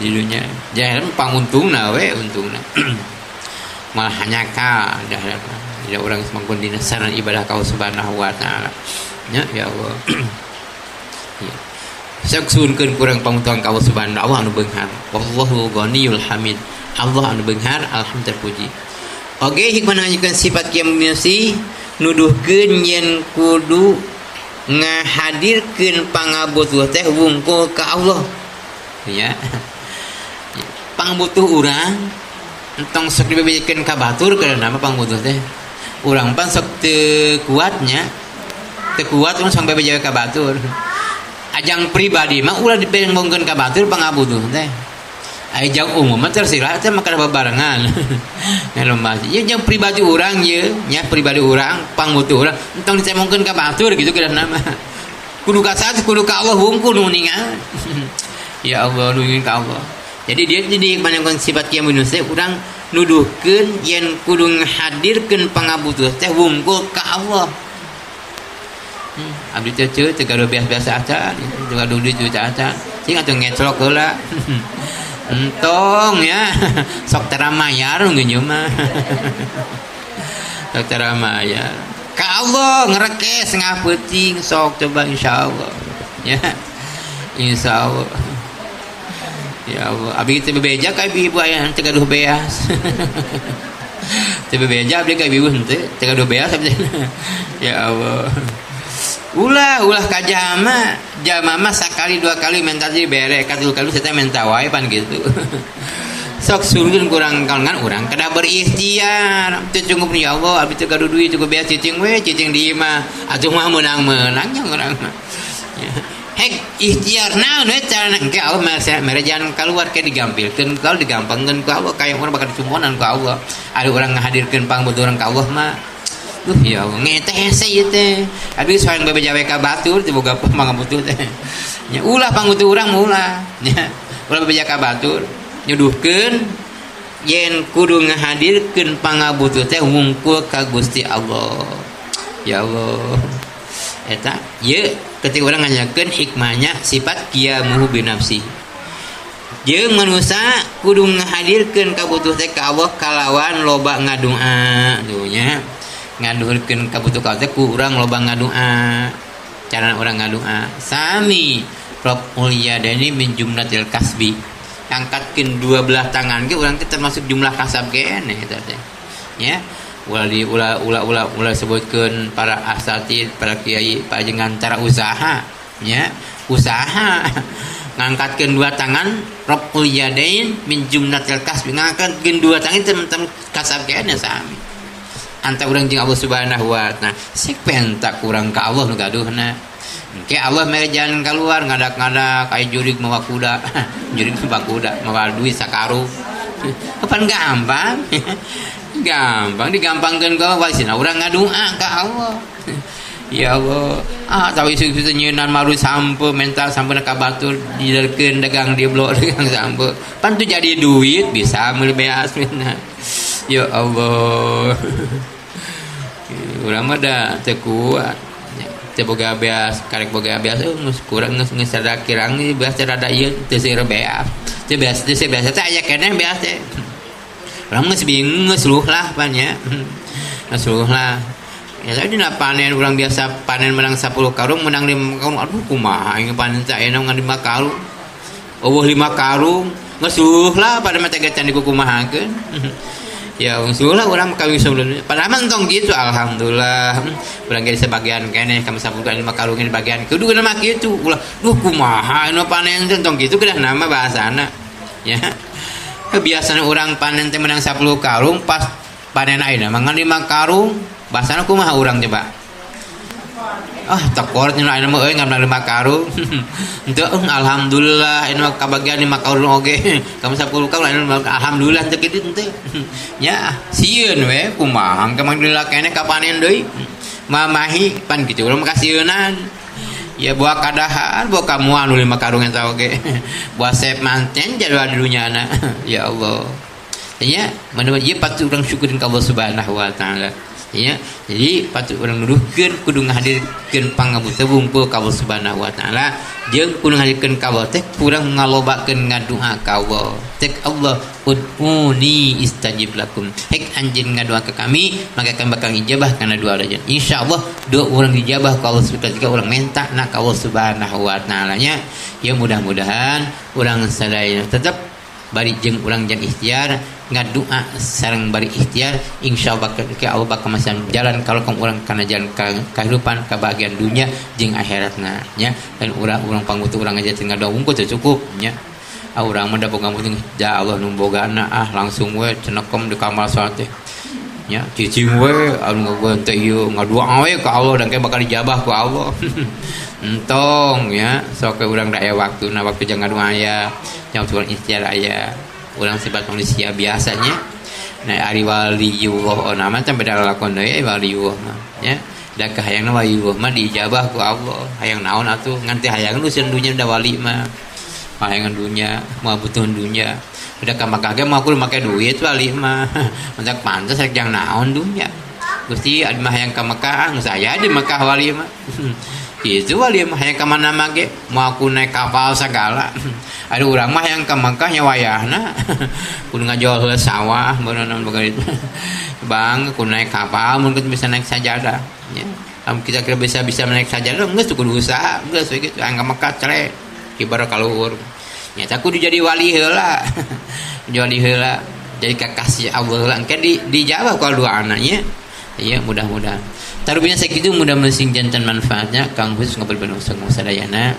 di dunya di akhirat panguntungna we untungna malah hanyaka di akhirat mah tidak urang semangkun dina saran ibadah ka Allah Subhanahu wa taala ya ya Allah. Ya sok suhunkeun kurang panguntungan ka Allah Subhanahu wa taala anu beunghar wallahu ghaniyul hamid Allah anu beunghar alhamdulillah terpuji. Oke hikmah ngajukeun sifat kiam nafsi nuduhkeun yen kudu ngahadirkeun pangabutuh teh wungkul ka Allah ya. Pangbutuh urang entong sok dibebejekeun ka batur karena nama pangbutuh teh urang pan sok teu kuatnya teu kuat urang sok bebejekeun ka batur. Ajang pribadi mah ulah dipengongkeun ka batur pangabutuh teh. Ai jang umum mah tersirat teh maka babarengan. Ngalomba. Ieu jang pribadi urang ieu nya pribadi urang pangbutuh urang entong dicemongkeun ka batur gitu kedah nama. Kudu ka saha kudu ka Allah wungkul nu ningal. Ya Allah nu ka Allah. Jadi dia jadi manehkeun sifat kieu manusia urang nuduhkeun yen kudu ngahadirkeun pangabutuh teh wungkul ka Allah. Abdi teh teu gaduh biasa-biasa acan, teu gaduh duit acan. Cing atuh ngeclok heula. Entong ya, sok tara mayar nu ngeunyeum mah. Sok tara mayar. Ka Allah ngerekes ngapeuting sok coba insyaallah. Ya. Insyaallah. Ya Allah, abdi teh bebeja ka ibu aya teu gaduh beas. Teu bebeja abdi ka ibu henteu, teu gaduh beas abdi. Ya Allah. Ulah ulah ka jama, jama mah sakali dua kali minta dibere, katilu kali saya minta wae pan gitu. Sok surgeun kurang kalangan urang kedah berikhtiar. Teu cukup ya Allah, abdi teu gaduh duit cukup beas cicing we, cicing di imah. Atuh mah meunang-meunang nya urang mah. Hek ikhtiar naon we carana engke Allah mere jalan keluar ke digampilkeun ku Allah digampangkeun ku Allah kaya urang bakal dicumponan ku Allah. Ada urang ngahadirkeun pangbutuh urang ka Allah mah. Duh ya Allah ngeteh hese ieu teh. Abdi soang bebeja we ka batur teu boga pangabutuh teh. Nya ulah pangbutuh urang mah ulah. Nya ulah bebeja ka batur. Nyuduhkeun yen kudu ngahadirkeun pangabutuh teh wungkul ka Gusti Allah. Ya Allah. Eta ieu ketika urang nganyakeun hikmahnya sifat qiyamuhu binafsi. Jeung manusia kudu ngahadirkeun kabutuh teh ka Allah kalawan loba ngadua tuh nya. Ngaduhurkeun kabutuh ka teh ku urang loba ngadua. Cara urang ngadua sami raf'ul yadaini min jumlatil kasbi. Angkatkeun dua belah tangan ge urang teh termasuk jumlah kasab keneh eta teh. Ya. Ulah di ulah ulah ulah ulah sebutkeun para asatid, para kiai, pajengan cara usaha nya, usaha ngangkatkeun dua tangan raful yadain min jumlatil kasbi, ngangkatkeun dua tangan teman-teman kasab kayaknya sami. Antara urang jeung Allah Subhanahu wa taala, sik penta kurang ka Allah nu gaduhna. Engke Allah mere jalan keluar ngadak-ngadak aya jurig mawa kuda, jurig mawa kuda, mawa duit sakarung. Kapan gampang? Gampang digampangkeun ka Allah, sina urang ngadua ka Allah. Ya Allah, ah tahu isu-isu nyeunan maru sampe mental sampe ka batur diderkeun dagang di blok dagang sampe. Pan tu jadi duit bisa meuli beas mina. Ya Allah. Urang mah da teu kuat. Teu boga beas, karek boga beas geus kurang geus geus rada kirang beas teh rada ieu teu seueur beas. Teu beas teu seueur beas teh aya keneh beas teh. Urang geus bingung geus luh lah pan nya. Geus luh lah. Ya saya dina panen urang biasa panen menang 10 karung menang 5 karung. Aduh kumaha aing panen teh ayeuna ngan 5 karung. Eueuh 5 karung geus luh lah pada mah teh can dikukumahakeun. Ya geus luh lah urang kawin sebelumnya. Padahal mah entong gitu alhamdulillah. Urang ge sebagian keneh kami 10 karung 5 karung ini bagian. Kudu mah kitu. Ulah duh kumaha anu panen teh entong kitu kedah nama bahasana. Ya. Kebiasaan urang panen teh menang 10 karung pas panen ayeuna mah ngan 5 karung. Bahasana kumaha urang coba? Ah, tekor cenah ayeuna mah euy ngan 5 karung. Henteu alhamdulillah ayeuna mah kabagian 5 karung oge. Kamu 10 karung ayeuna alhamdulillah teu kitu teh. Nya, sieun we kumaha engke mah keneh kapanen deui. Mamahi pan kitu urang mah kasieunan. Ya buah kadahar, buah kamu anu 5 karung eta oge. Buah sep manten jadwal dunyana. Ya Allah. Ya, menurut ieu patut urang syukurin ka Allah Subhanahu wa taala. Ya, jadi patut urang nuduhkeun kudu ngahadirkeun pangabutuh wungkul ka Allah Subhanahu wa taala, jeung kudu ngahadirkeun ka Allah teh kurang ngalobakeun ngadoa ka Allah. Tek Allah ud'uni istajib lakum. Hek anjeun ngadoa ka kami, maka akan bakal ijabah kana doa anjeun. Insyaallah doa urang dijabah ka Allah Subhanahu wa taala, urang menta na ka Allah Subhanahu wa taala nya. Ya mudah-mudahan urang sadaya tetep bari jeung urang jan ikhtiar ngadoa sareng bari ikhtiar, insyaallah ke Allah bakal masihan jalan kalau kamu urang kana jalan kehidupan kebahagiaan dunia jeung akhiratna nya. Dan urang pangbutuh urang aja teu ngadoa wungkul teu cukup nya. Ah urang mah da boga butuh ja Allah nu bogana ah langsung we cenekem di kamar salat teh nya, cicing we anu ngagoen teh ieu ngadoa we ka Allah dan ke bakal dijabah ku Allah. Entong ya sok urang da aya waktuna, waktu jangan ngadoa aya yang urang ikhtiar aya. Urang sifat manusia biasanya. Nah ari waliyullah nama teh beda lalakon deui waliyullah mah nya. Da kahayangna waliyullah mah diijabah ku Allah. Hayang naon atuh ngan teh hayang nu sieun dunya da wali mah. Hayangan dunya, moal butuh dunya. Udah ka Mekah ge moal kudu make duit wali mah. Mentak pantes rek jang naon dunya. Gusti adi mah hayang ka Mekah, geus aya di Mekah wali mah. Kitu wali mah hayang ka mana mah ge moal ku naik kapal sagala. Aduh urang mah hayang ka Mekah nya wayahna. Kudu ngajual heula sawah beunang boga itu. Bang kudu naik kapal mun bisa naik sajadah nya. Lamun kita kira bisa naik sajadah geus kudu usaha geus we kitu hayang ka Mekah cere kibar kaluhur. Nya kudu jadi wali heula. Jadi heula jadi kekasih Allah heula engke dijawab kalau doa anaknya. Ya mudah-mudahan. Tarbiya sakitu mudah-mudahan sing jantan manfaatnya kang khusus ngobrol bareng sadayana.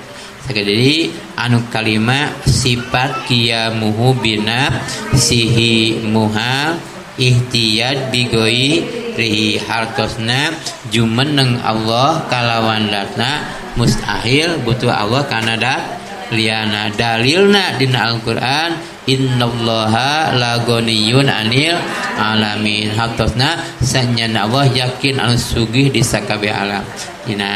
Sakadiri anu kalima sifat qiyamuhu bina sihi muhal ihtiyad bigoi rihi hartosna jumeneng Allah kalawan datna mustahil butuh Allah kana dat liana dalilna dina Al-Qur'an innallaha lagoniyun anil alamin hartosna sanyana Allah yakin anu sugih di sakabeh alam. Dina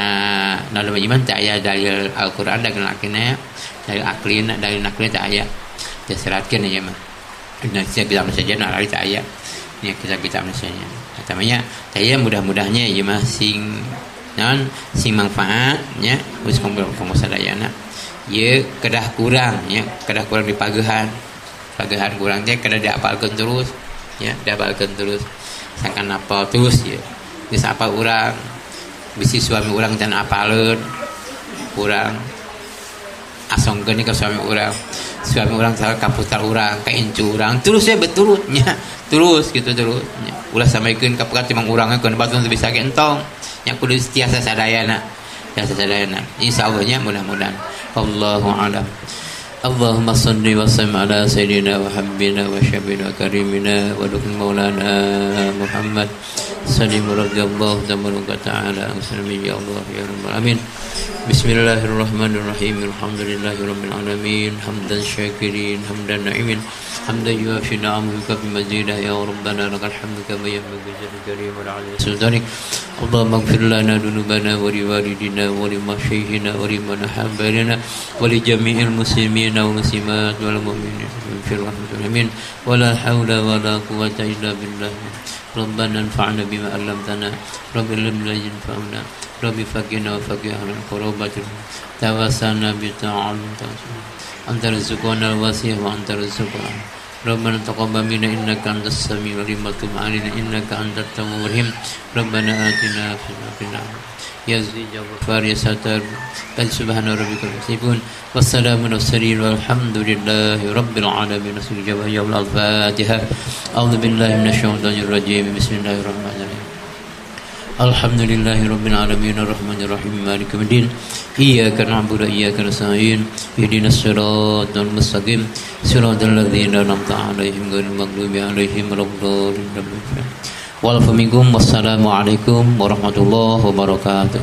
nalum iman teh aya dalil Al-Qur'an da aklina dalil aklina dalil naklina teh aya diseratkeun ieu mah. Dina kitab saja na teh aya nya kitab-kitab misalnya. Tamanya teh mudah-mudahnya ieu mah sing naon sing manfaat nya geus kumpul sadayana. Ieu kedah kurang nya, kedah kurang dipagehan. Pagehan kurang teh kedah diapalkeun terus nya, diapalkeun terus. Sangkan apal terus ya. Geus apal urang bisi suami urang can apaleun. Urang asongkeun ka suami urang. Suami urang salah ka putra urang, ka incu urang. Terus ya betul nya. Terus gitu terus nya. Ulah samaikeun ka pekat cuma urangna keun batur teu bisa ge entong. Nya kudu tiasa sadayana. Tiasa sadayana. Insyaallah nya mudah-mudahan. Allahu a'lam. Allahumma salli wa sallim ala sayyidina wa habibina wa syabina karimina wa dukun maulana Muhammad salim radhiyallahu tabaraka ta'ala ya Allah ya rabbal alamin. Bismillahirrahmanirrahim. Alhamdulillahirabbil alamin hamdan syakirin hamdan na'imin hamdan yuafi ni'amahu bi mazidah ya rabbana lakal hamdu kama yanbaghi li karim wa ala sultanik. Allahumma ighfir lana dhunubana wa liwalidina wa limasyayikhina wa liman ahabbana wa li jami'il muslimin wal muslimat wal mu'minin fil rahmatil amin. Wa la hawla wa la quwwata illa billah. Rabbana anfa'na bima 'allamtana rabbil ilmi yanfa'una rabbi faqina wa faqih al qurbat tawassana bi ta'alum anta rizqana al wasi' wa anta rizqana. Rabbana taqabbal minna innaka antas samiul alim wa tub 'alaina innaka antat tawwabur rahim. Rabbana atina fid dunya ya Ghaffar ya Sattar. Subhana rabbika rabbil izzati wassalamun mursalin walhamdulillahi rabbil alamin. Al-Fatihah. A'udzu billahi minasyaitonir rajim. Bismillahirrahmanirrahim. Alhamdulillahi rabbil alamin arrahmanir rahim maliki yaumiddin. Iyyaka na'budu wa iyyaka nasta'in. Ihdinas siratal mustaqim. Siratal ladzina an'amta 'alaihim ghairil maghdubi 'alaihim waladdallin. Waalaikumsalam. Wassalamualaikum warahmatullahi wabarakatuh.